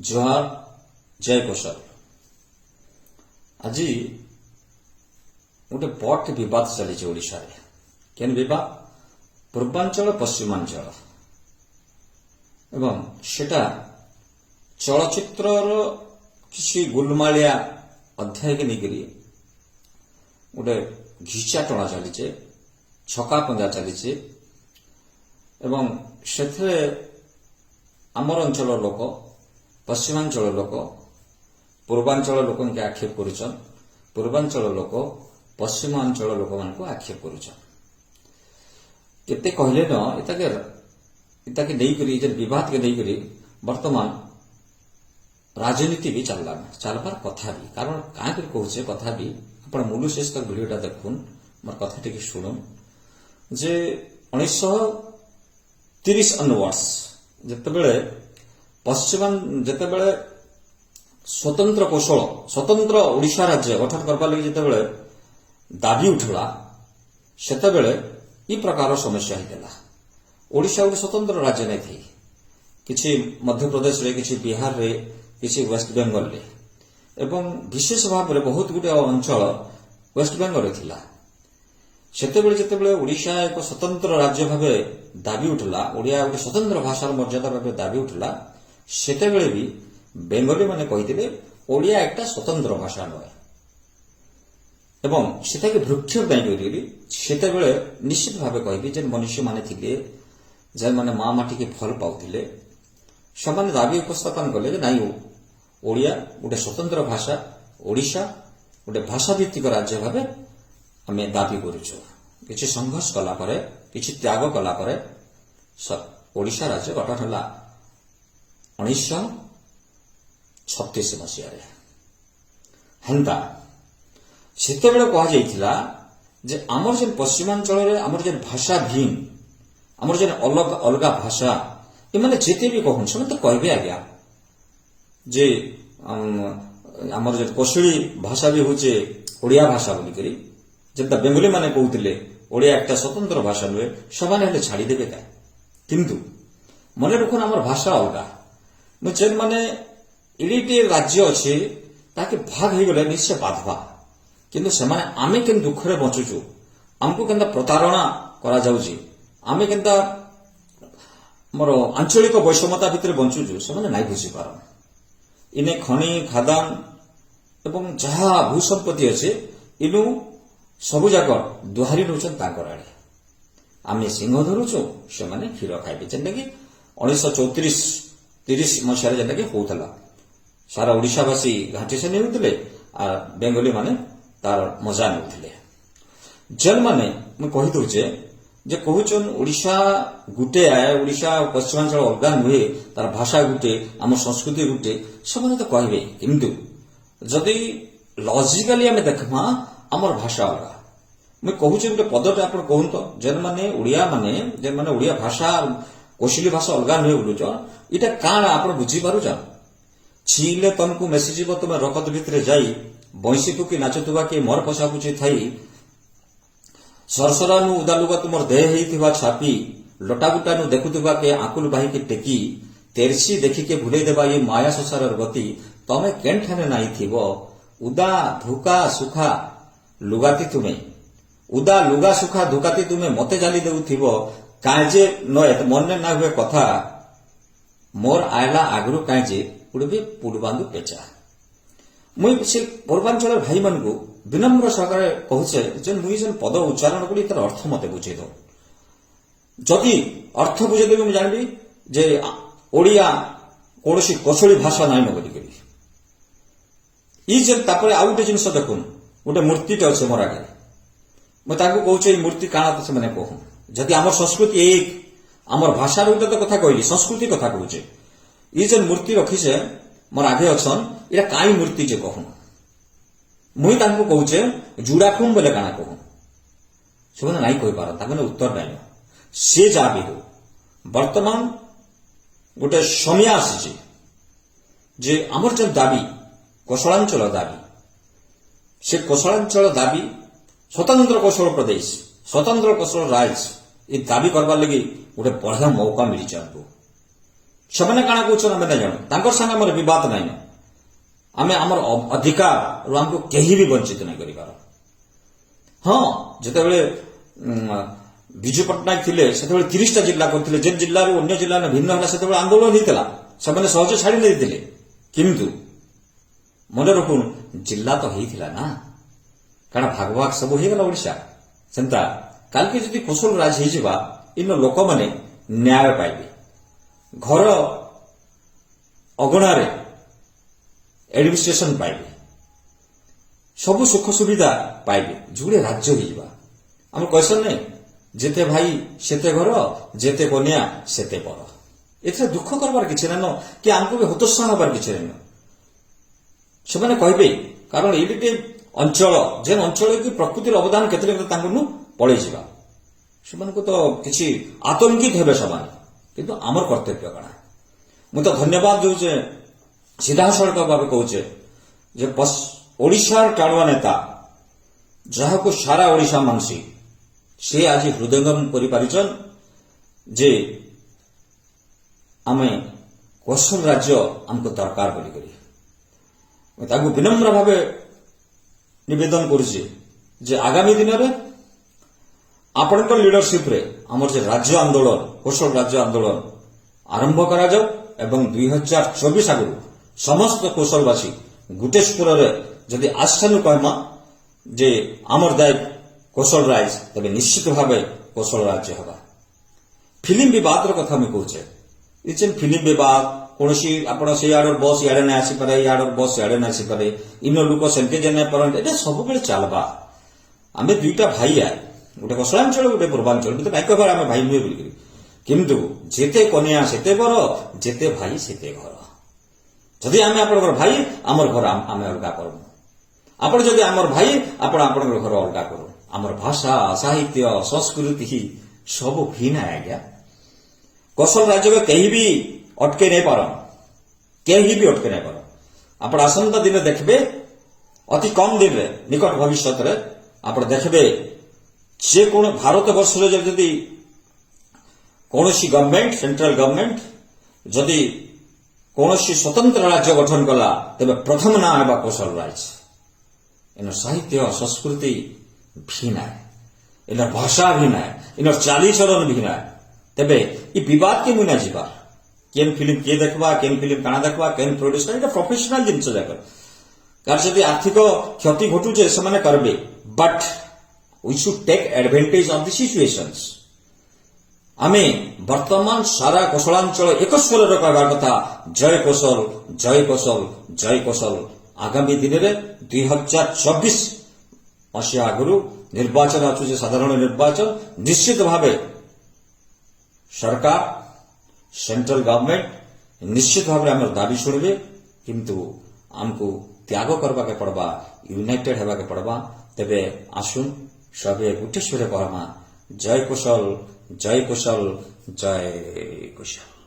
ଜୁହାର, ଜୟ କୋଶଲ। ଆଜି ଗୋଟେ ବଡ଼ ବିବାଦ ଚାଲିଛି ଓଡ଼ିଶାରେ। କେନ୍ ବିବାଦ? ପୂର୍ବାଞ୍ଚଳ, ପଶ୍ଚିମାଞ୍ଚଳ ଏବଂ ସେଟା ଚଳଚ୍ଚିତ୍ରର କିଛି ଗୁଲମାଳିଆ ଅଧ୍ୟାୟକେ ନେଇକରି ଗୋଟେ ଘିଚା ଟଣା ଚାଲିଛେ, ଛକା ପଞ୍ଜା ଚାଲିছে ଏବଂ ସେଥିରେ ଆମର ଅଞ୍ଚଳର ଲୋକ, ପଶ୍ଚିମାଞ୍ଚଳ ଲୋକ ପୂର୍ବାଞ୍ଚଳ ଲୋକଙ୍କୁ ଆକ୍ଷେପ କରୁଛନ୍, ପୂର୍ବାଞ୍ଚଳ ଲୋକ ପଶ୍ଚିମାଞ୍ଚଳ ଲୋକମାନଙ୍କୁ ଆକ୍ଷେପ କରୁଛନ୍। କେତେ କହିଲେ ନ ଏତାକେ ଏତାକେ ନେଇକରି, ଯେ ବିବାଦକେ ନେଇକରି ବର୍ତ୍ତମାନ ରାଜନୀତି ବି ଚାଲିଲାନ, ଚାଲବାର କଥା ବି। କାରଣ କାଁ କରି କହୁଛେ କଥା ବି, ଆପଣ ମୂଲୁ ଶେଷ ତକ ଭିଡ଼ିଓଟା ଦେଖୁନ୍, ମୋର କଥା ଟିକେ ଶୁଣୁନ୍ ଯେ 1930 ଅନୱାର୍ଡସ ଯେତେବେଳେ ପଶ୍ଚିମା ଯେତେବେଳେ ସ୍ୱତନ୍ତ୍ର କୌଶଳ, ସ୍ୱତନ୍ତ୍ର ଓଡ଼ିଶା ରାଜ୍ୟ ଗଠନ କରବାର ଲାଗି ଯେତେବେଳେ ଦାବି ଉଠିଲା, ସେତେବେଳେ ଇ ପ୍ରକାର ସମସ୍ୟା ହେଇଥିଲା। ଓଡ଼ିଶା ଗୋଟେ ସ୍ୱତନ୍ତ୍ର ରାଜ୍ୟ ନାଇଁ ଥାଇ, କିଛି ମଧ୍ୟପ୍ରଦେଶରେ, କିଛି ବିହାରରେ, କିଛି ୱେଷ୍ଟବେଙ୍ଗଲରେ ଏବଂ ବିଶେଷ ଭାବରେ ବହୁତ ଗୁଡ଼ିଏ ଅଞ୍ଚଳ ୱେଷ୍ଟବେଙ୍ଗଲରେ ଥିଲା। ସେତେବେଳେ ଯେତେବେଳେ ଓଡ଼ିଶା ଏକ ସ୍ୱତନ୍ତ୍ର ରାଜ୍ୟ ଭାବେ ଦାବି ଉଠିଲା, ଓଡ଼ିଆ ଗୋଟେ ସ୍ୱତନ୍ତ୍ର ଭାଷାର ମର୍ଯ୍ୟାଦା ଭାବେ ଦାବି ଉଠିଲା, ସେତେବେଳେ ବି ବେଙ୍ଗଲୀମାନେ କହିଥିଲେ, ଓଡ଼ିଆ একটা ସ୍ୱତନ୍ତ୍ର ଭାଷା ନୁହେଁ। ଏବଂ ସେଟାକେ ଭ୍ରୂକ୍ଷେପ ନାଇଁ କରିକିରି ସେତେବେଳେ ନିଶ୍ଚିତ ଭାବେ କହିବି, ଯେ ମନୁଷ୍ୟମାନେ ଥିଲେ, ଯେଉଁମାନେ ମା ମାଟିକି ଭଲ ପାଉଥିଲେ, ସେମାନେ ଦାବି ଉପସ୍ଥାପନ କଲେ ଯେ ନାଇଁ, ଓଡ଼ିଆ ଗୋଟେ ସ୍ୱତନ୍ତ୍ର ଭାଷା, ଓଡ଼ିଶା ଗୋଟେ ଭାଷାଭିତ୍ତିକ ରାଜ୍ୟ ଭାବେ ଆମେ ଦାବି କରୁଛୁ। କିଛି ସଂଘର୍ଷ କଲା ପରେ, କିଛି ତ୍ୟାଗ କଲା ପରେ ଓଡ଼ିଶା ରାଜ୍ୟ ଗଠନ ହେଲା 1936 ମସିହାରେ। ହେନ୍ତା ସେତେବେଳେ କୁହାଯାଇଥିଲା ଯେ ଆମର ଯେନ୍ ପଶ୍ଚିମାଞ୍ଚଳରେ ଆମର ଯେନ୍ ଭାଷା ଭିନ୍, ଆମର ଯେନ୍ ଅଲଗା ଅଲଗା ଭାଷା, ଏମାନେ ଯେତେ ବି କହୁନ୍, ସେମାନେ ତ କହିବେ ଆଜ୍ଞା ଯେ ଆମର ଯେ କୋଶଳୀ ଭାଷା ବି ହଉଛେ ଓଡ଼ିଆ ଭାଷା ବୋଲିକରି। ଯେନ୍ତା ବେଙ୍ଗଲୀ ମାନେ କହୁଥିଲେ, ଓଡ଼ିଆ একটা ସ୍ୱତନ୍ତ୍ର ଭାଷା ନୁହେଁ, ସେମାନେ ହେଲେ ଛାଡ଼ିଦେବେ କାଁ? କିନ୍ତୁ ମନେ ରଖୁନ୍, ଆମର ଭାଷା ଅଲଗା। ମୁଁ ଯେନ୍ ମାନେ ଏଡ଼ିଟି ରାଜ୍ୟ ଅଛି, ତାକେ ଭାଗ ହେଇଗଲେ ନିଶ୍ଚୟ ବାଧବା। କିନ୍ତୁ ସେମାନେ ଆମେ କେନ୍ ଦୁଃଖରେ ବଞ୍ଚୁଛୁ, ଆମକୁ କେନ୍ତା ପ୍ରତାରଣା କରାଯାଉଛି, ଆମେ କେନ୍ତା ଆମର ଆଞ୍ଚଳିକ ବୈଷମତା ଭିତରେ ବଞ୍ଚୁଛୁ, ସେମାନେ ନାଇଁ ବୁଝିପାରନ୍। ଇନେ ଖଣି ଖାଦାନ ଏବଂ ଯାହା ଭୂସମ୍ପତ୍ତି ଅଛି, ଇନୁ ସବୁ ଯାକ ଦୁହାରି ନେଉଛନ୍ତି ତାଙ୍କର ଆଡ଼େ। ଆମେ ସିଂହ ଧରୁଛୁ, ସେମାନେ କ୍ଷୀର ଖାଇବେ, ଯେନ୍ଟାକି 1934 30 ମସିହାରେ ଯେନ୍ଟାକି ହଉଥିଲା। ସାରା ଓଡ଼ିଶାବାସୀ ଘାଣ୍ଟିସେନି ହେଉଥିଲେ ଆର୍ ବେଙ୍ଗଲୀ ମାନେ ତାର ମଜା ନେଉଥିଲେ। ଯେନ୍ମାନେ ମୁଁ କହିଦଉଛେ ଯେ କହୁଛନ୍ ଓଡ଼ିଶା ଗୁଟେ ଆଏ, ଓଡ଼ିଶା ପଶ୍ଚିମାଞ୍ଚଳ ଅଲଗା ନୁହେଁ, ତାର ଭାଷା ଗୁଟେ, ଆମ ସଂସ୍କୃତି ଗୁଟେ, ସେମାନେ ତ କହିବେ। କିନ୍ତୁ ଯଦି ଲଜିକାଲି ଆମେ ଦେଖମା, ଆମର ଭାଷା ଅଲଗା। ମୁଁ କହୁଛି ଗୋଟେ ପଦଟେ, ଆପଣ କହୁନ୍ ତ, ଯେନ୍ମାନେ ଓଡ଼ିଆ ମାନେ, ଯେନ୍ମାନେ ଓଡ଼ିଆ ଭାଷା କୋଶଲି ଭାଷା ଅଲଗା ନୁହେଁ ବୋଲୁଛ, ଏଇଟା କାଣା ଆପଣ ବୁଝିପାରୁଛନ୍? ଛିଇଲେ ତମକୁ ମେସିଯିବ ତୁମେ ରକତ ଭିତରେ ଯାଇ, ବଇଁଶୀ ଫୁକି ନାଚୁଥିବା କିଏ ମର ପଛାପୁଛି ଥାଇ, ସରସରାନୁ ଉଦାଲୁଗା ତୁମର ଦେହ ହେଇଥିବା ଛାପି, ଲଟାଗୁଟାନୁ ଦେଖୁଥିବା କେ ଆକୁଲ ବାହିକି ଟେକି, ତେରସି ଦେଖିକେ ଭୁଲେଇ ଦେବା ଏ ମାୟା ସଂସାରର ଗତି, ତମେ କେନ୍ଠାନେ ନାଇଁ ଥିବ, ଉଦା ଧୁକା ସୁଖା ଲୁଗାତି ତୁମେ, ଉଦା ଲୁଗା ସୁଖା ଧୁକାତି ତୁମେ ମତେ ଜାଲି ଦେଉଥିବ, କାଁ ଯେ ନଏ ମନେ ନା ହୁଏ କଥା, ମୋର ଆଇଲା ଆଗରୁ କାଁ ଯେ ଉଡ଼ବେ ପୁଲବାନ୍ଦୁ ପେଚା। ମୁଇଁ ସେ ପୂର୍ବାଞ୍ଚଳର ଭାଇମାନଙ୍କୁ ବିନମ୍ର ସହକାରେ କହୁଛେ ଯେ ମୁଇଁ ଯେନ୍ ପଦ ଉଚ୍ଚାରଣ କଲି, ତାର ଅର୍ଥ ମତେ ବୁଝେଇ ଦଉ। ଯଦି ଅର୍ଥ ବୁଝେଇଦେବେ, ମୁଁ ଜାଣିବି ଯେ ଓଡ଼ିଆ କୌଣସି କୋଶଳୀ ଭାଷା ନାଇଁ ନ ବୋଲିକରି। ଇ ଯେ ତାପରେ ଆଉ ଗୋଟେ ଜିନିଷ ଦେଖୁନ୍, ଗୋଟେ ମୂର୍ତ୍ତିଟେ ଅଛି ମୋର ଆଗରେ। ମୁଁ ତାଙ୍କୁ କହୁଛି, ଏଇ ମୂର୍ତ୍ତି କାଣା ତ ସେମାନେ କହୁନ୍। ଯଦି ଆମର ସଂସ୍କୃତି ଏକ, ଆମର ଭାଷାର ଗୋଟେ ତ କଥା କହିଲି, ସଂସ୍କୃତି କଥା କହୁଛେ। ଇ ଯେନ୍ ମୂର୍ତ୍ତି ରଖିଛେ, ମୋର ଆଗେ ଅଛନ୍, ଏଇଟା କାଇଁ ମୂର୍ତ୍ତି ଯେ କହୁନ୍। ମୁଇଁ ତାଙ୍କୁ କହୁଛେ, ଜୁଡାଖୁମ୍ ବୋଲେ କାଣା କହୁନ୍। ସେମାନେ ନାଇଁ କହିପାରନ୍, ତାଙ୍କ ଉତ୍ତର ନାଇଁ। ସେ ଯାହା ବି ହଉ, ବର୍ତ୍ତମାନ ଗୋଟେ ସମୟ ଆସିଛି ଯେ ଆମର ଯେନ୍ ଦାବି, କୋଶଳାଞ୍ଚଳ ଦାବି, ସେ କୋଶଳାଞ୍ଚଳ ଦାବି, ସ୍ୱତନ୍ତ୍ର କୋଶଳ ପ୍ରଦେଶ, ସ୍ୱତନ୍ତ୍ର କୋଶଳ ରାଜ, ଏ ଦାବି କରବାର ଲାଗି ଗୋଟେ ବଢିଆ ମୌକା ମିଳିଛି ଆମକୁ। ସେମାନେ କାଣା କହୁଛନ୍ ଆମେ ନାଇଁ ଜାଣୁ। ତାଙ୍କର ସାଙ୍ଗେ ଆମର ବିବାଦ ନାଇଁ ନା। ଆମେ ଆମର ଅଧିକାରରୁ ଆମକୁ କେହି ବି ବଞ୍ଚିତ ନାଇଁ କରିବାର। ହଁ, ଯେତେବେଳେ ବିଜୁ ପଟ୍ଟନାୟକ ଥିଲେ, ସେତେବେଳେ 30ଟା ଜିଲ୍ଲା କରିଥିଲେ। ଯେନ୍ ଜିଲ୍ଲାରୁ ଅନ୍ୟ ଜିଲ୍ଲା ଭିନ୍ନ ହେଲା, ସେତେବେଳେ ଆନ୍ଦୋଳନ ହେଇଥିଲା। ସେମାନେ ସହଜେ ଛାଡ଼ି ନେଇଥିଲେ। କିନ୍ତୁ ମନେ ରଖୁନ୍, ଜିଲ୍ଲା ତ ହେଇଥିଲା ନା। କାରଣ ଭାଗ ଭାଗ ସବୁ ହେଇଗଲା ଓଡ଼ିଶା। ସେନ୍ତା କାଲିକି ଯଦି କୋଶଲ ରାଜ ହେଇଯିବା, ଇନ ଲୋକମାନେ ନ୍ୟାୟ ପାଇବେ, ଘର ଅଗଣାରେ ଆଡମିନିଷ୍ଟ୍ରେସନ ପାଇବେ, ସବୁ ସୁଖ ସୁବିଧା ପାଇବେ। ଯୁଡ଼େ ରାଜ୍ୟ ହେଇଯିବା। ଆମର କହିସନ୍ ନାଇଁ, ଯେତେ ଭାଇ ସେତେ ଘର, ଯେତେ କନ୍ୟା ସେତେ ବର। ଏଥିରେ ଦୁଃଖ କରବାର କିଛି ନାଇଁନ କି ଆମକୁ ବି ହତୋତ୍ସାହ ହେବାର କିଛି ନାଇଁନ। ସେମାନେ କହିବେ, କାରଣ ଏଇଠି ଗୋଟେ ଅଞ୍ଚଳ, ଯେନ୍ ଅଞ୍ଚଳ କି ପ୍ରକୃତିର ଅବଦାନ କେତେ କେତେ ତାଙ୍କୁ ପଳେଇଯିବା, ସେମାନଙ୍କୁ ତ କିଛି ଆତଙ୍କିତ ହେବେ ସେମାନେ। କିନ୍ତୁ ଆମର କର୍ତ୍ତବ୍ୟ କାଣା? ମୁଁ ତ ଧନ୍ୟବାଦ ଦେଉଛେ, ସିଧାସଳଖ ଭାବେ କହୁଛେ ଯେ ଓଡ଼ିଶାର ଟାଣୁଆ ନେତା, ଯାହାକୁ ସାରା ଓଡ଼ିଶା ମାନସି, ସେ ଆଜି ହୃଦୟଙ୍ଗମ କରିପାରିଛନ୍ ଯେ ଆମେ କୋଶଲ ରାଜ୍ୟ ଆମକୁ ଦରକାର ବୋଲିକରି। ମୁଁ ତାଙ୍କୁ ବିନମ୍ର ଭାବେ ନିବେଦନ କରୁଛି ଯେ ଆଗାମୀ ଦିନରେ ଆପଣଙ୍କ ଲିଡରସିପରେ ଆମର ଯେ ରାଜ୍ୟ ଆନ୍ଦୋଳନ, କୋଶଲ ରାଜ୍ୟ ଆନ୍ଦୋଳନ ଆରମ୍ଭ କରାଯାଉ ଏବଂ 2024 ଆଗରୁ ସମସ୍ତ କୋଶଲବାସୀ ଗୋଟେ ସ୍ୱରରେ ଯଦି ଆସାନୁ କହମା ଯେ ଆମର ଦାୟ କୋଶଲ ରାଜ, ତେବେ ନିଶ୍ଚିତ ଭାବେ କୋଶଲ ରାଜ୍ୟ ହେବା। ଫିଲ୍ମ ବିବାଦର କଥା ମୁଇଁ କହୁଛେ। ଏ ଯେନ୍ ଫିଲ୍ମ ବିବାଦ, କୌଣସି ଆପଣ ସେଇ ଆଡର ବସ୍ ଇଆଡେ ନାଇଁ ଆସିପାରେ, ଇଆଡର ବସ୍ ଇଆଡେ ନାଇଁ ଆସିପାରେ, ଇନ ଲୋକ ସେମକେ ଯେ ନାଇଁ ପାରନ୍ତି, ଏଇଟା ସବୁବେଳେ ଚାଲବା। ଆମେ ଦୁଇଟା ଭାଇ ଆ, ଗୋଟେ କୋଶଳାଞ୍ଚଳ, ଗୋଟେ ପୂର୍ବାଞ୍ଚଳ ଭିତରେ ନାଇଁ କହିବାର ଆମେ ଭାଇ ନୁହେଁ ବୋଲିକରି। କିନ୍ତୁ ଯେତେ କନ୍ୟା ସେତେ ବର, ଯେତେ ଭାଇ ସେତେ ଘର। ଯଦି ଆମେ ଆପଣଙ୍କର ଭାଇ, ଆମର ଘର ଆମେ ଅଲଗା କରମୁ। ଆପଣ ଯଦି ଆମର ଭାଇ, ଆପଣ ଆପଣଙ୍କର ଘର ଅଲଗା କରୁ। ଆମର ଭାଷା, ସାହିତ୍ୟ, ସଂସ୍କୃତି ସବୁ ଭିନ୍ନ ଆଜ୍ଞା। କୋଶଲ ରାଜ୍ୟକୁ କେହି ବି ଅଟକେଇ ନାଇଁ ପାରନ୍, କେହି ବି ଅଟକେଇ ନାଇଁ ପାରନ୍। ଆପଣ ଆସନ୍ତା ଦିନ ଦେଖିବେ, ଅତି କମ ଦିନରେ, ନିକଟ ଭବିଷ୍ୟତରେ ଆପଣ ଦେଖିବେ, ଯେ କୌଣ ଭାରତ ବର୍ଷରେ ଯଦି କୌଣସି ଗଭର୍ଣ୍ଣମେଣ୍ଟ, ସେଣ୍ଟ୍ରାଲ ଗଭର୍ଣ୍ଣମେଣ୍ଟ ଯଦି କୌଣସି ସ୍ୱତନ୍ତ୍ର ରାଜ୍ୟ ଗଠନ କଲା, ତେବେ ପ୍ରଥମ ନାଁ ହେବା କୋଶଲ ରାଜ। ଏନ ସାହିତ୍ୟ, ସଂସ୍କୃତି ଭିନ୍ନ, ଏନର ଭାଷା ଭିନ୍ନ, ଏନର ଚାଲିଚଳନ ଭିନ୍ନ। ତେବେ ଇ ବିବାଦ କେ ମୁଇଁ ନା ଯିବା। କେନ୍ ଫିଲ୍ମ କିଏ ଦେଖବା, କେନ୍ ଫିଲ୍ମ କାଣା ଦେଖବା, କେନ୍ ପ୍ରଡ୍ୟୁସର, ଏଇଟା ପ୍ରଫେସନାଲ ଜିନିଷ ଯାକ। କାରଣ ଯଦି ଆର୍ଥିକ କ୍ଷତି ଘଟୁଛେ, ସେମାନେ କରିବେ, but we should take advantage of the situations. ଆମେ ବର୍ତ୍ତମାନ ସାରା କୋଶଳାଞ୍ଚଳ ଏକ ସ୍ୱରରେ କହିବାର କଥା, ଜୟ କୋଶଲ, ଜୟ କୋଶଲ, ଜୟ କୋଶଲ। ଆଗାମୀ ଦିନରେ 2024 ମସିହା ଆଗରୁ ନିର୍ବାଚନ ଆସୁଛି, ସାଧାରଣ ନିର୍ବାଚନ। ନିଶ୍ଚିତ ଭାବେ ସରକାର, ସେଣ୍ଟ୍ରାଲ ଗଭର୍ଣ୍ଣମେଣ୍ଟ ନିଶ୍ଚିତ ଭାବରେ ଆମର ଦାବି ଶୁଣିବେ। କିନ୍ତୁ ଆମକୁ ତ୍ୟାଗ କରବାକେ ପଡବା, ୟୁନାଇଟେଡ ହେବାକେ ପଡବା। ତେବେ ଆସୁନ୍, ସବେ ଗୋଟେ ସ୍ୱରେ କହମା, ଜୟ କୋଶଲ, ଜୟ କୋଶଲ, ଜୟ କୋଶଲ।